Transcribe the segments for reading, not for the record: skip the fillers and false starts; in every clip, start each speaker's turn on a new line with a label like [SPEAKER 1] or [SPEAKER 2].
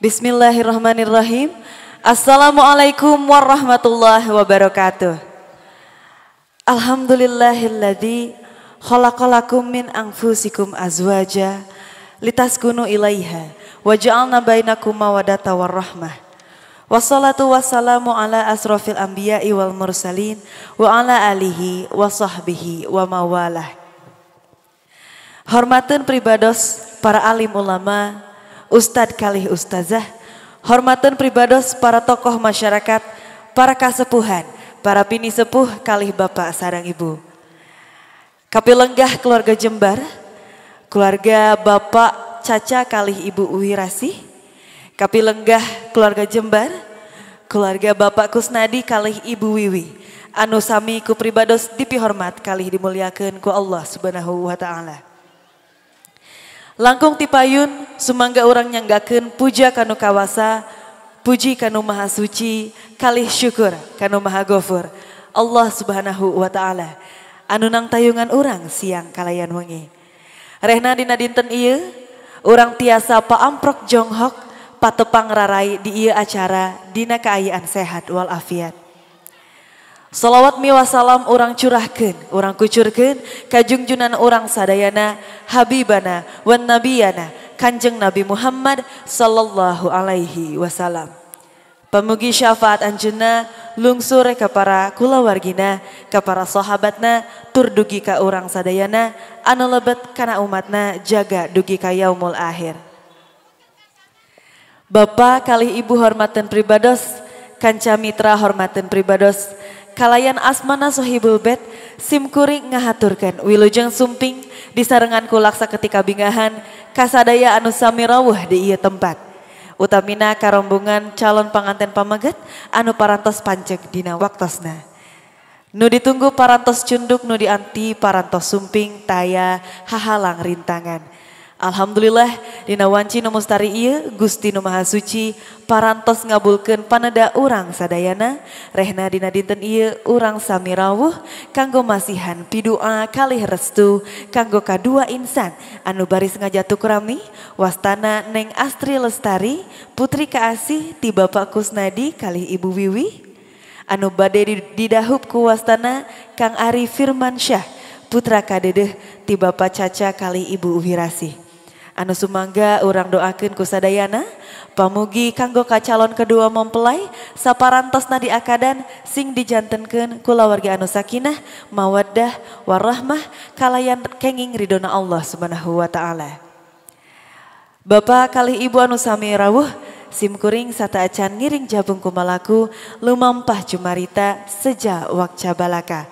[SPEAKER 1] Bismillahirrahmanirrahim. Assalamualaikum warahmatullahi wabarakatuh. Alhamdulillahilladzi khalaqalakum min anfusikum azwaja litaskunu ilaiha wa ja'alna bainakum mawaddata warahmah. Wassalatu wassalamu ala asrofil anbiya'i wal mursalin wa ala alihi wa sahbihi wa mawalah. Hormaten pribados para alim ulama, ustad kalih ustazah, hormaten pribados para tokoh masyarakat, para kasepuhan, para pini sepuh kalih bapak sareng ibu. Kapilenggah keluarga Jembar, keluarga bapak Caca kalih ibu Wirasih, kapilenggah keluarga Jembar, keluarga bapak Kusnadi kalih ibu Wiwi, anu sami ku pribados dipihormat kalih dimuliakeun ku Allah Subhanahu wa taala. Langkung tipayun sumangga urang nyanggakeun puja kanu kawasa, puji kanu maha suci, kalih syukur kanu maha gofur. Allah Subhanahu wa taala anu nang tayungan urang siang kalayan wengi. Rehna dina dinten ieu urang tiasa paamprok jonghok patepang rarai di ieu acara dina kaayaan sehat walafiat. Salawat miwasalam urang curahkeun, urang kucurkeun ka jungjunan urang sadayana habibana wan nabiyana Kanjeng Nabi Muhammad sallallahu alaihi wasallam. Pamugi syafaat anjeunna lungsur ka para kulawargina, ka para sahabatna, tur dugi ka urang sadayana anu lebet kana umatna jaga dugi ka yaumul akhir. Bapak kalih ibu hormaten pribados, kanca mitra hormaten pribados, kalayan asmana sohibul bait simkuring ngahaturkeun wilujeng sumping disarengan ku laksa ketika bingahan kasadaya anu sami rawuh di ieu tempat. Utamina karombongan calon panganten pameget anu parantos panceg dina waktosna. Nu ditunggu parantos cunduk, nu dianti parantos sumping taya hahalang rintangan. Alhamdulillah dina wanci nu mustari ieu Gusti nu Maha Suci parantos ngabulkeun paneda urang sadayana, rehna dina dinten ieu urang sami rawuh kanggo masihan pidua kalih restu kanggo kadua insan anu baris ngajatuk rami wastana Neng Astri Lestari putri kaasih ti Bapak Kusnadi kalih Ibu Wiwi anu bade didahup ku wastana Kang Ari Firmansyah putra kadedeh ti Bapak Caca kalih Ibu Wirasih. Anu sumangga urang doakeun ku sadayana pamugi kanggo ka calon kedua mempelai saparantosna diakadan sing dijantenkeun kulawarga anu sakinah mawaddah warahmah kalayan kenging ridona Allah Subhanahu wa taala. Bapak kalih ibu anu sami rawuh simkuring sata acan ngiring jabung kumalaku lumampah jumarita seja wakca balaka.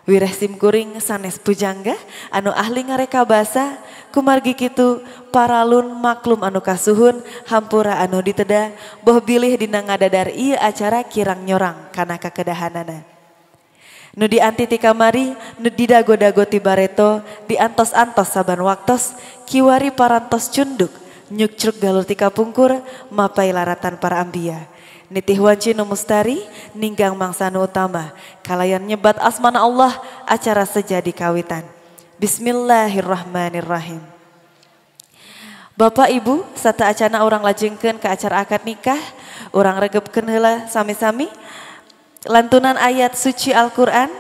[SPEAKER 1] Wireh simkuring sanes pujangga anu ahli ngareka basa kumargi kitu paralun maklum anu kasuhun hampura anu diteda boh bilih dina ngadadar ieu acara kirang nyorang kana kakedahanana. Nu dianti ti kamari, nu didago-dago ti bareto, diantos-antos saban waktos, kiwari parantos cunduk, nyukcruk galur ti kapungkur, mapai laratan para ambia. Nitih wanci nu mustari, ninggang mangsa nu utama, kalayan nyebat asmana Allah acara sejadi kawitan. Bismillahirrahmanirrahim. Bapak Ibu, sata acana urang lajengkeun ke acara akad nikah, urang regepkeun heula sami-sami lantunan ayat suci Al-Qur'an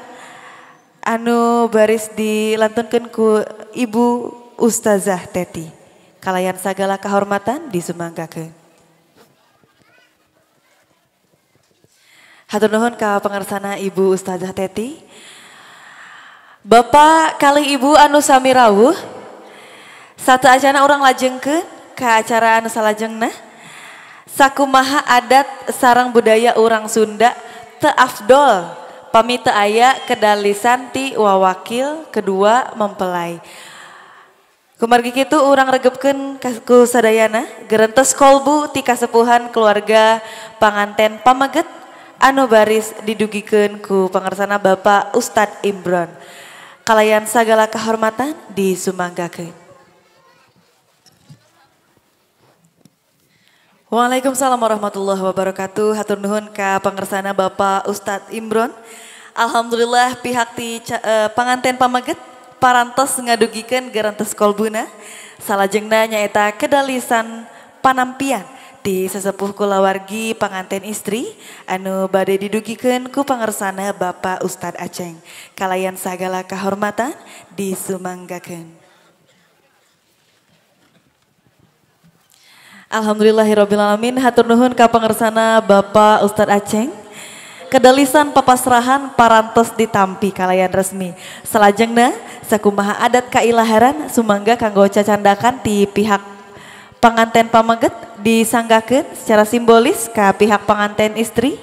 [SPEAKER 1] anu baris dilantunkeun ku Ibu Ustazah Teti. Kalayan sagala kahormatan disumanggakeun. Hatur nuhun ka pangersana Ibu Ustazah Teti. Bapak kalih ibu anu sami rawuh, satu acana urang lajengkeun ka acara anu salajengna. Sakumaha adat sarang budaya urang Sunda teu afdol pami teu aya kedalisan ti wawakil kedua mempelai. Kumargi kitu urang regepkeun ku sadayana gerentes kolbu ti kasepuhan keluarga panganten pameget anu baris didugikeun ku pangersana Bapak Ustadz Imron. Kalayan sagala kehormatan disumanggakeun. Waalaikumsalam warahmatullahi wabarakatuh. Hatur nuhun ka pangersana Bapak Ustadz Imron. Alhamdulillah pihak ti panganten pameget parantos ngadugikeun gerentes kolbuna. Salajengna nyaeta kedalisan panampian ti sesepuh kulawargi panganten istri anu bade didugikeun ku pangersana Bapak Ustad Aceng. Kalayan sagala kahormatan disumanggakeun. Alhamdulillahirabbil alamin, hatur nuhun ka pangersana Bapak Ustad Aceng. Kedalisan papasrahan parantos ditampi kalayan resmi. Salajengna sakumaha adat kailaharan sumangga kanggo cacandakan ti pihak panganten pameget disanggakeun secara simbolis ka pihak panganten istri.